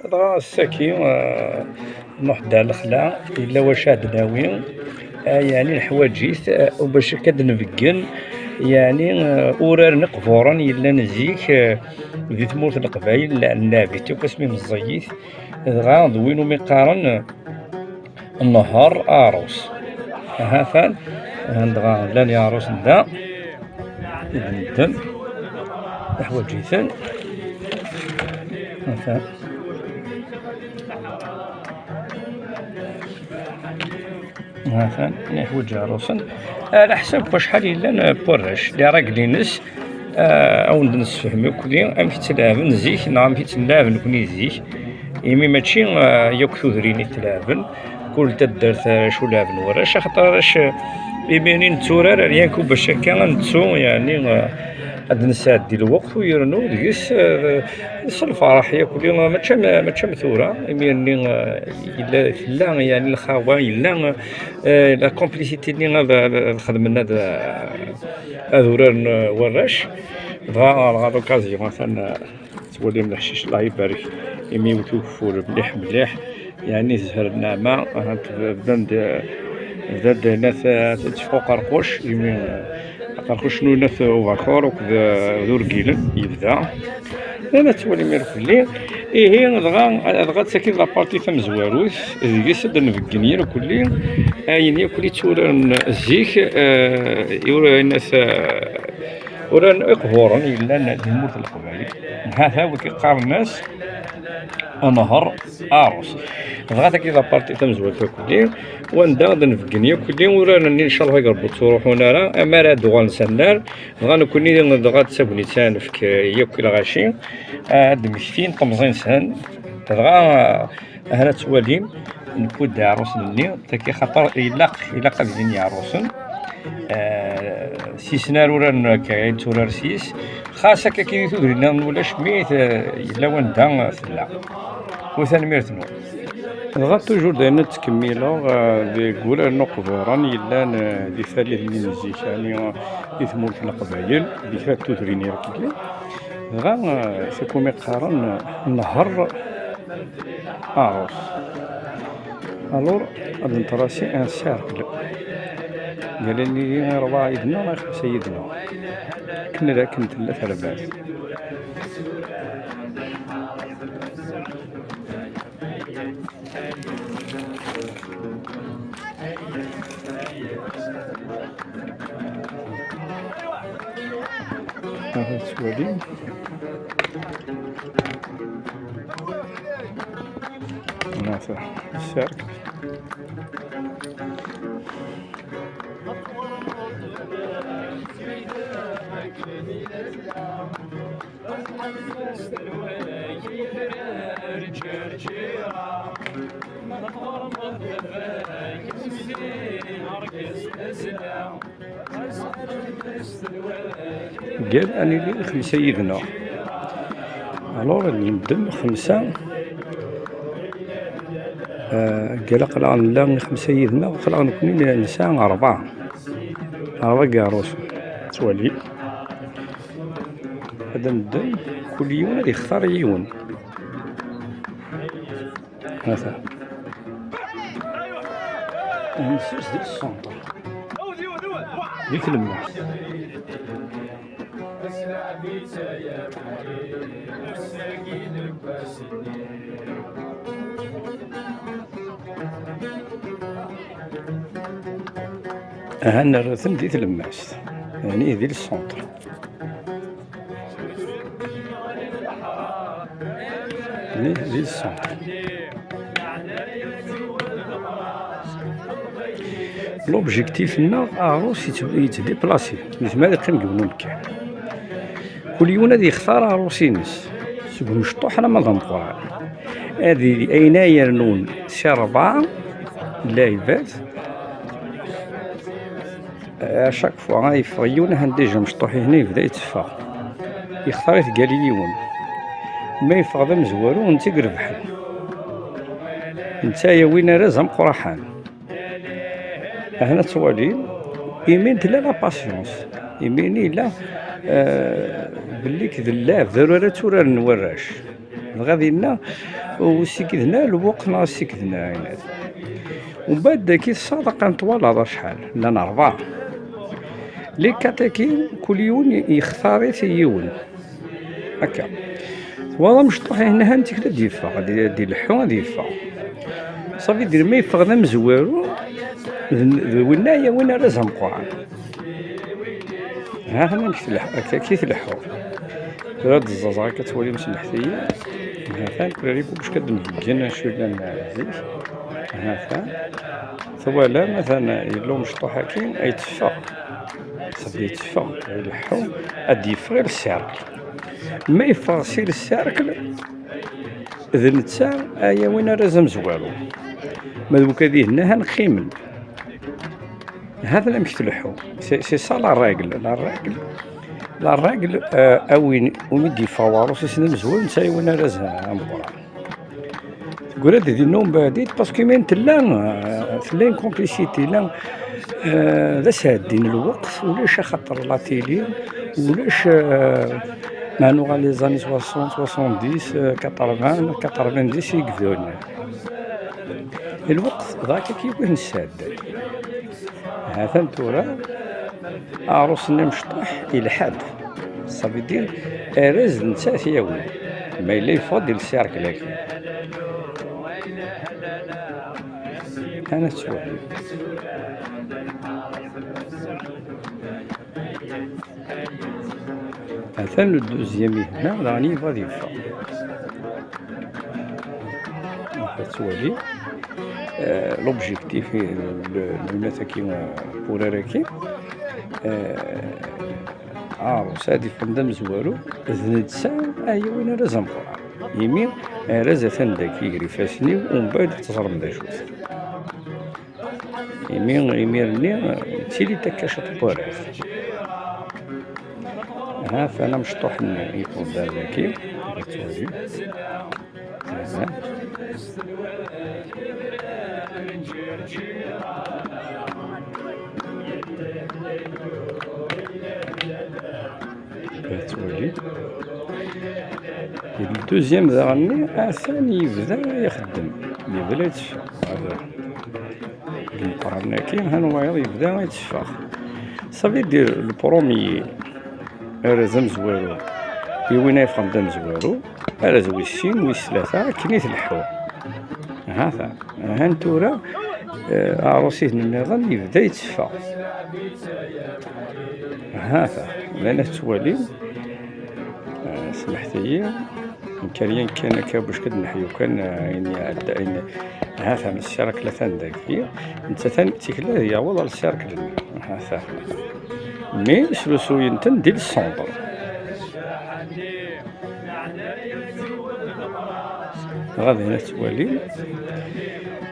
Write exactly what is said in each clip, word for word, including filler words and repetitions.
Dɣa ass-agi, eh, nruḥ-d ar lexla, yella wacu ad d-nawi, eh, yeɛni neḥwaǧ-it, eh, bac akka ad d-nbeggen, yeɛni, eh, uraren iqburen yellan zik, eh, di tmurt n Leqbayel, nlɛeb-it akk asmi meẓẓiyit, dɣa d win umi qqaren, eh, Nehher Aɛrus. Hatan, dɣa llan yeɛrusen da, i d-nedden, neḥwaǧ-iten. Hatan. Hatan, neḥwaǧ iɛrusen. Ɛla ḥsab wacḥal yellan n warrac, les règles-ines, ah, ad wen-d-nessefhem akk di amek i ttlaɛben zik, neɣ amek i ttlaɛben nekni zik. Imi mačči, ah, yakk tudrin i ttlaɛben, kul taddart, ah, acu laɛben warrac, axaṭer arrac, ah, imir-nni netturar, rien que bac akka ad nettu, yeɛni, ah, ad d-nesɛeddi lweqt u yernu deg-s, ah, s lferḥ yakk, mačči am, mačči am tura, imir-nni, ah, yella, tella, yeɛni, lxawa, yella, ah, la complicité-nni ad, ad, ad xedmen, ad, ad uraren, ah, warrac. Dɣa, dɣa l'occasion, atan, ah, Tettwalim leḥcic, Allah ibarek, imi iwet ugeffur mliḥ, mliḥ, yeɛni tezher nneɛma, ahat bdan-d, bdan-d nat, ttefq uqerquc, imi, aqerquc-nni nat ubakur akked, d urgilen, yebda. Lana tettwalim irkelli. Ihi, dɣa, dɣa d tagi d la partie tamezwarut, deg-s ad d-nbeggen irkelli, ayen yakk i tturaren zik, eh, i ur-, nat, eh, Uran iqburen yellan di tmurt n Leqbayel. Hata wiki qqaren-as Anehher Aɛrus. Dɣa tagi d aparti tamezwarut akk-nni, wanda ad nbeggen yakk-nni uraren-nni, ncallah deg Rebbi ur ttruḥun ara, amar ad d-uɣalen s annar, dɣa nekkni dɣa d tagnit ad nefk yakk i lɣaci, ad d-mmektin temẓi-nsen, dɣa Ahat ad twalim, newwi-d iɛeṛṛusen-nni, tagi xaṭer ilaq, ilaq ad ilin iɛeṛṛusen. Eh, s yisnar uraren akka, ay netturar s yis. Xas akka, kif i tudrin-nniḍen ulac mi t-, yella wanda tella. U tanemmirt-nwen. Dɣa toujours d ayen ad ttkemmileɣ, eh, deg wuraren uqburen yellan, eh, di tallit-nni n zik, yeɛni, eh, di tmurt n Leqbayel, di kra n tudrin irkelli. Dɣa, eh, s akumi qqaren, eh, nehher aɛrus. Alors, ad ntrasi un cercle. Galen-iyi rebɛa yid-neɣ neɣ xemsa yid-neɣ. Akken d akken tella terbaɛt. Aha, tettwalim. Aha, cercle. Gal ad nili xemsa yid-neɣ. Alors, ad neddem xemsa. Ah, gal aql-aɣ nella xemsa yid-neɣ, aql-aɣ nekni nesɛa rebɛa. Rebɛa n yiɛrusen. Ttwali. Ad neddem, kul yiwen ad yextar yiwen. Ata. Nsus di ṣṣenṭer. Di tlemmast. Aha, nerra-ten di tlemmast. Yeɛni di le centre. Ni di le centre. L'objectif-nneɣ, aɛrus yettdeplasi, yezmer ad yeqqim deg yiwen umkan. Kul yiwen ad yextar aɛrus-ines, seg umecṭuḥ alamma d ameqqran. Ad yili ayen ay yernun si rebɛa n lɛibad, à chaque fois ay yeffeɣ yiwen, ahan déjà amecṭuḥ-ihin yebda yetteffeɣ. Yextar-it gal yiwen. Ma yeffeɣ d amezwaru, netta i irebḥen. Netta yawin arraz ameqqraḥan. Ahna ttwalin, imi tella la patience, imi yella, eh, belli d llɛeb, d arar ara tturaren warrac. Dɣa dinna, ur ssikidna lweqt neɣ ssikidna ayen. Umbeɛd daki tessaḍ aqan twalaḍ acḥal, llan rebɛa. Les quatre-aki, kul yiwen yextar-it i yiwen. Akka. Twalaḍ amecṭuḥ-ihin ahan tikli ad yeffeɣ, ad d-ileḥḥu ad yeffeɣ. Ça veut dire ma yeffeɣ d amezwaru, d, d winna yawin arraz ameqqran. Ha, ha, amek tleḥ-, akka, akka i tleḥḥu. Tura ad d-ẓẓaẓeɣ akka, ad twalim, semḥet-iyi. Ha-t-an, kra ribub, ad d-nbeggen acu yellan zik. Ha-t-an. Twalam, atan yella umecṭuḥ-agi ay yetteffeɣ. Ṣebbi yetteffeɣ, ileḥḥu, ad d-yeffeɣ i le cercle. Ma yeffeɣ si le cercle, d netta ay yawin arraz amezwaru. Ma d wakka dihin, ahan qqimen. Ha-ten amek tleḥḥu. C'est, c'est ça la règle. La règle, la règle, euh, a win umi d-yeffeɣ waṛus-is d amezwaru, netta yawin arraz ameqqran. Teggra-d dinna umbeɛd-it, parce que min tella, euh, tella une complicité, la, euh, d asɛeddi n lweqt, ulac axaṭer la télé, ulac, euh, ma nuɣal les années soixante, soixante-dix, euh, quatre-vingts, quatre-vingt-dix i yebdun. Lweqt ḍac akka i nesɛedday. Ha-t-an tura, aɛrus-nni amecṭuḥ ilḥa-d. Ça veut dire, arraz d netta i t-yawin. Ma yella yeffeɣ-d i le cercle-agi. Ana ttwali. Atan le deuxième ihenna, daɣen yebɣa ad yeffeɣ. Ad twali, euh, l'objectif, le, le, le net-agi, euh, urar-agi, euh, aɛrus ad iffeɣ d amezwaru, d netta ay yawin arraz ameqqran. Imi arraz atan dagi gar ifassen-iw, umbeɛd ad teẓrem d acu-t. Imi, imir-nni, ttili takkacat n warraz. Ha-t-an amecṭuḥ-nni yewweḍ-d ar dagi. Aha. Ad twali. Le deuxième daɣen-nni, atan yebda ixeddem, yebda yetteffeɣ. Hada. Deg imeqqranen-agi, han wayeḍ yebda yetteffeɣ. Ça veut dire, le premier, arraz amezwaru, i win ay yeffɣen d amezwaru, arraz wis sin, wis tlata, akken i tleḥḥu. Hata. Ahan tura, eh, aɛrus-ihin nniḍen yebda yetteffeɣ. Hata, llan ad tettwalim. Eh, smeḥt-iyi. Nekk ar yan kan akka bac ad neḥyu kan, eh, ayen iɛedda, ayen, hata, ssirak atan dagi. Netta atan tikla ad yaweḍ ar ssirak-nni. Hata. Mi srusuyen-ten di le centre. Ɣaden ad twalim.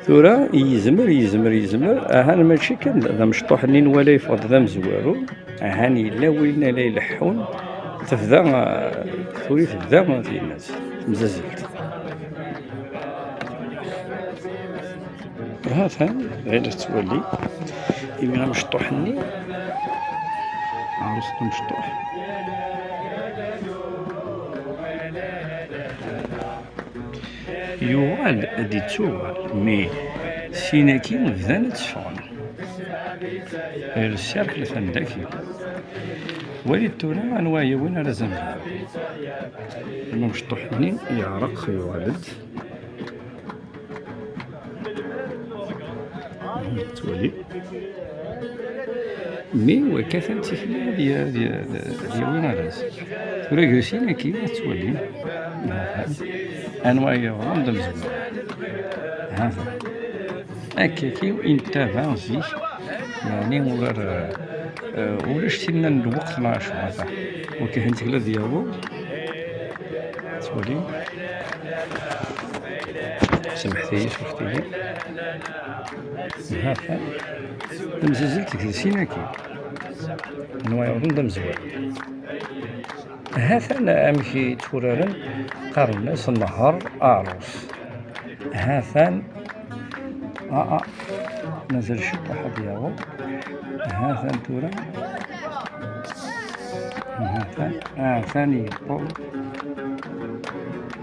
Tura yezmer, yezmer, yezmer. Ahan mačči kan d amecṭuḥ-nni n wala yeffeɣ-d d amezwaru. Ahan yella win ara ileḥḥun. Tebda, ah, tura tebda tyennat, temzazelt. Hatan, d ayen tettwali. Imi amecṭuḥ-nni, ɛerus amecṭuḥ, yuɣal ad d-ittuɣal, mi sin-agi bdan ad tteffɣen. Ssirak atan dagi. Walit tura anwa yawin arraz amezwaru. Amecṭuḥ-nni yeɛreq, yuɣal-d. Tettwali. Mi wakka-t tikli ad y-, ad y-, ad yawi arraz. Tura gar sin-agi ad tettwalim. Anwa yeɣran d amezwaru. Hata. Akka-agi i nettaba zik. Yeɛni ur ar-, eh, ulac tinna n lweqt neɣ acu, hata. Wakka-t tikli ad yaweḍ. Tettwalim. Samḥet-iyi, sufet-iyi. Hata. Tamzizzelt deg sin-agi. Anwa yeɣran d amezwaru. Hatan amek i tturaren, qqaren-as nher aɛrus. Hatan, aa, mazal ciṭuḥ ad yaweḍ. Hatan tura. Hatan, hatan yewweḍ.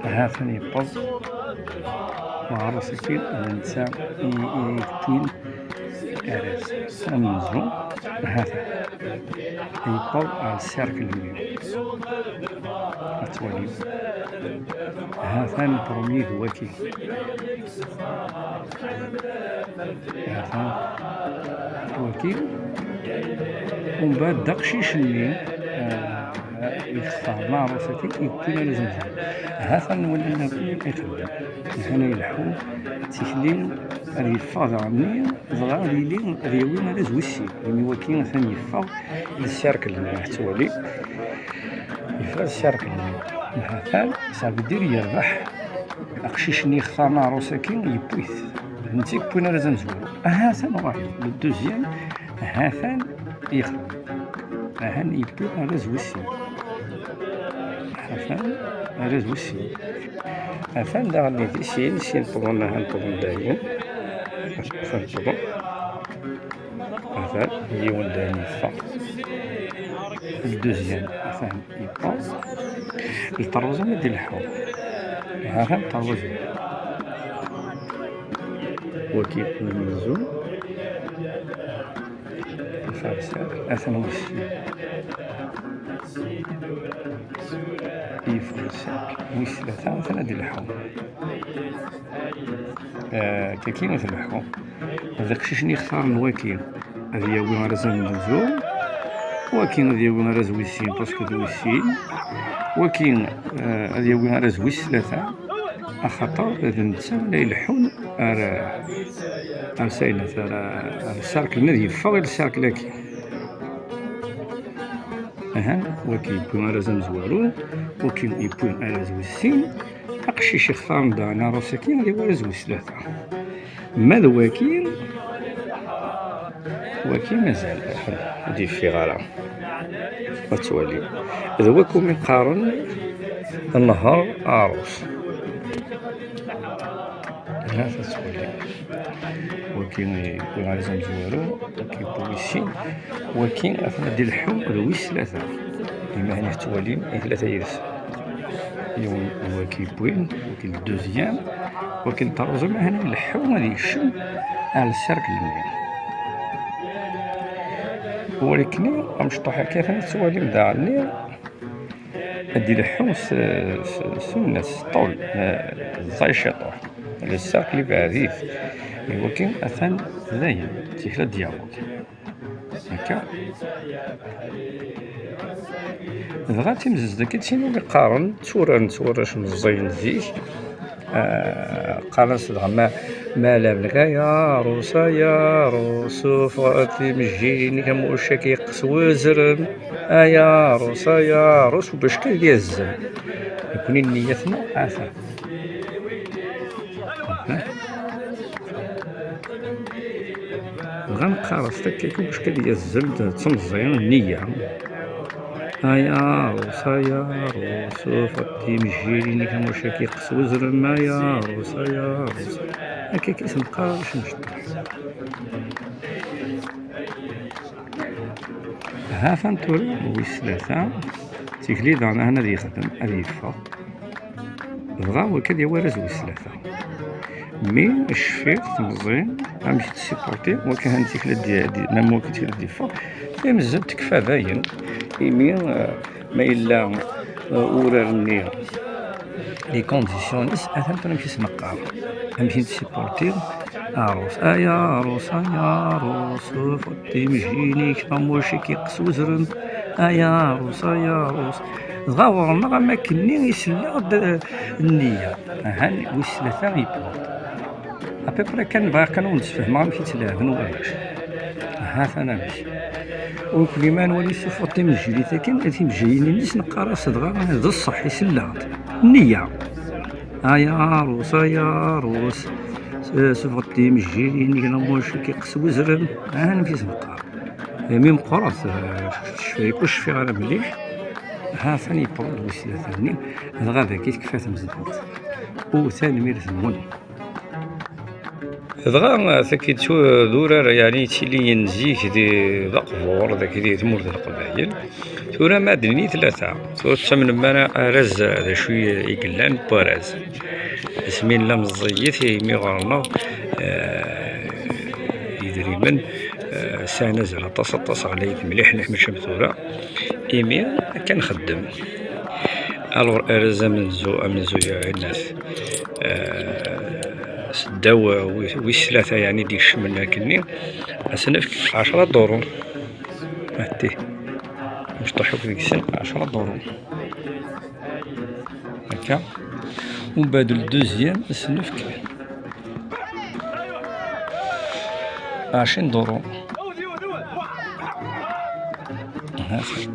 Hatan yewweḍ. Aɛrus-agi d netta i, i yewwin arraz amenzu. Hatan. Yewweḍ ɣer cercle-nni. Ad twalim. Hatan premier d waki. Hatan d waki. Umbeɛd d aqcic-nni, eh, i yextar aɛrus-agi, yewwin arraz amezwaru. Hatan wali akk ixeddem. Hatan ileḥḥu, tikli ad yeffeɣ daɣen-nni, dɣa ad yili ad yawi arraz wis sin. Imi waki atan yeffeɣ d cercle-nni, ad twalim. Yeffeɣ d cercle-nni. Hatan, ça veut dire yerbeḥ. Aqcic-nni yextar aɛrus-agi, yewwi-t. D netta i yewwin arraz amezwaru. Hatan wayeḍ, le deuxième, hatan yexdem. Ahan yewwi arraz wis sin. Hatan arraz wis sin. Atan daɣen di sin, sin ṭṭuḍen, ahan ṭṭuḍen dayen. Atan ṭṭuḍen. Atan yiwen dayen yeffeɣ. Le deuxième, atan yewweḍ. Le troisième ad d-ileḥḥu. Atan le troisième. Waki amenzu. Ifarsak, atan wis sin. Ifarsak, wis tlata, atan ad d-ileḥḥu. Ah, kaki ad ileḥḥu. D aqcic-nni yextaren waki. Ad yawi arraz amenzu. Waki ad yawi arraz wis sin, parce que d wis sin. Waki, ah, ad yawi arraz wis tlata. Axaṭer d netta la ileḥḥun ar, ar saynat, ar, ar cercle-nni ad yeffeɣ i le cercle-agi. Ahan, waki yewwi arraz amezwaru, waki yewwi arraz wis sin, aqcic ixtaren daɣen aɛrus-agi ad yawi arraz wis tlata. Ma d waki, waki mazal ur d-yeffiɣ ara. Ad twalim. D waki umi qqaren nher aɛrus. Hata tettwali. Waki yewwi arraz amezwaru, waki yewwi wis sin, waki atan ad d-ileḥḥu d wis tlata. Imahni tettwalim i tlata yid-s. Yiwen waki wwin, waki le deuxième, waki le troisième, hana ileḥḥu ad yekcem ar le cercle-nni. Walakin amecṭuḥ akka atan tettwalim daɣenni ad d-ileḥḥu s, s, s unnas, s ṭṭul, eh, ẓẓay ciṭuḥ. Le cercle ibɛed-it. Iwakken atan dayen, tikla d-yaweḍ. Akka. Dɣa timzezda-agi d tin umi qqaren, tturaren s warrac meẓẓiyen zik. Ah, qqaren-as dɣa ma, ma lemnek, ay aṛus, ay aṛus, ufɣet timejjilin-ik am ucak yeqqes wezrem. Ay aṛus, ay aṛus, u bac kan d-yazzem. Nekni nniyat-nneɣ, ata. Bɣan qqareɣ-as takkak, ucek ad yazzem d temẓi, nniya. Ay aṛus, ay aṛus, ufeḍ timejjilin-ik am ucak yeqqes wezrem, ay aṛus, ay aṛus. Akka i s-neqqar, acu n cṭeḥ. Ha-t-an tura wis tlata, tikli daɣen ahan ad yexdem, ad yeffeɣ. Dɣa wakka d yawarez wis tlata. Mi cfiɣ temẓi amek i tt-supporti, wakka han tikla d-, d-, ma wakka tikla d-yeffeɣ, timzelt tekfa dayen, imi, eh, ma yella, eh, urar-nni, les conditions-is, atan tura amek i s-neqqar, amek i tt-supporti, aṛus, ay aṛus, ay aṛus, ufeḍ timejjilin-ik am ucak yeqqes wezrem, ay aṛus, ay aṛus. Dɣa ɣur-neɣ am akken-nni i selleɣ-d, eh, nniya. Ahan wis tlata yewweḍ. À peu près kan bɣiɣ kan ad wen-d-sfehmeɣ amek i tt-leɛben warrac. Ha-t-an amek. Ur kulli ma nwali s ufeḍ timejjilit akken, timejjilin-is neqqar-as dɣa d ṣṣeḥ, i selleɣ-d. Nniya. Ay aṛus, ay aṛus. S-, sufeḍ timejjilin-ik am ucak yeqqes wezrem. Ahan amek i s-neqqar. Mi meqqret, eh, cfiɣ, ur cfiɣ ara mliḥ. Ha-t-an yewweḍ-d wis tlata-nni, dɣa dagi tekfa temzelt. U tanemmirt-nwen. Dɣa, eh, taki d tu-, d urar, yeɛni, yettiliyen zik di, d aqbur, dagi di tmurt n Leqbayel. Tura ma d-nini tlata, tura tettamnem ara arraz d acu i, i yellan n warraz. Asmi nella meẓẓiyit, imi ɣer-neɣ, eh, idrimen, eh, sɛan azal aṭas, aṭas ɣlayit mliḥ, mliḥ, mačči am tura. Imi akka nxeddem. Alors, arraz amenzu, amenzu yeɛinat, eh, seddaw, eh, wis, wis tlata, yeɛni d-ikecmen akkenni, ad s-nefk ɛecra duṛu. Ati, mecṭuḥ akk deg-sen ɛecra duṛu. Akka. Umbeɛd le deuxième, ad s-nefk ɛecrin duṛu. Ha-t.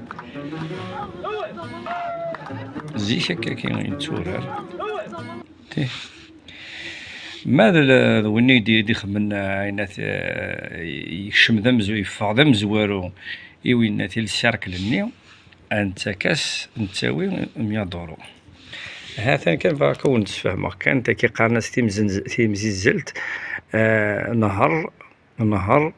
Zik akka-agi yetturar. Ti. Ma d l-, d win i d-, i d-ixemmen, ɛinat, eh, yekcem d amezw-, yeffeɣ d amezwaru i winna ti le cercle-nni, ad nettak-as, nettawi mya duṛu. Ha-t-an kan bɣiɣ ad wen-d-sfehmeɣ kan, taki qqaren-as timzenz-, timzizzelt, eh, nher, nher,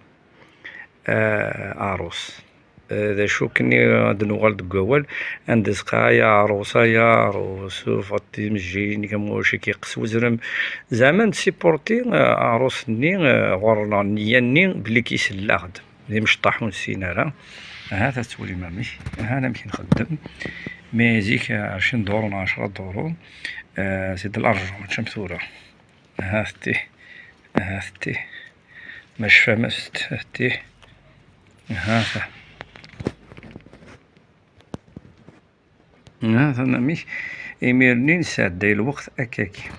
eh, aṛus. Eh, d acu kenni ad nuɣal deg wawal, anda teqqar, ay aɛṛus, ay aɛṛus, ufeḍ timejjilin-ik am ucak yeqqes wezrem. Zeɛma ad nsipurti, eh, aɛṛus-nni, eh, ɣur-neɣ nniya-nni belli k-iselleɣ-d. D imecṭaḥ ur nessin ara. Ahat ad twalim amek. Ahat amek i nxeddem. Mi zik, eh, ɛecrin duṛu neɣ ɛecra duṛu, eh, c'est de l'argent, mačči am tura. Ahat ti. Ahat ti. Ma cfam-as-t, ti. Ahat. Ahat amek. Imir-nni nesɛedday lweqt akkagi.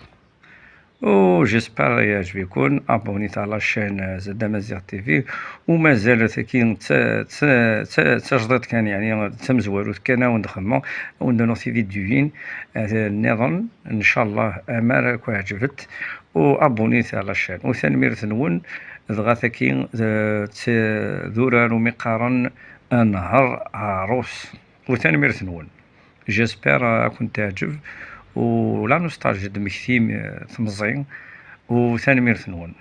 U j'espère yeɛjeb-iken, abonnez-vous à la chaîne, euh, Zad Amaziɣ T V, u mazal tagi d ta-, ta-, ta-, d tajdiṭ kan, yeɛni d tamezwarut kan, ad wen-d-xemmeɣ, ad wen-d-anuɣ tividyuyin, eh, nniḍen, ncallah, amar ad ken-ɛeǧbent, u abonnez-vous à la chaîne. U tanemmirt-nwen, dɣa tagi, eh, d, d urar umi qqaren Nher Aɛrus. U tanemmirt-nwen. J'espère ad ken-teɛǧeb. U la nostalgie d-temmektim, eh, temẓi. U tanemmirt-nwen.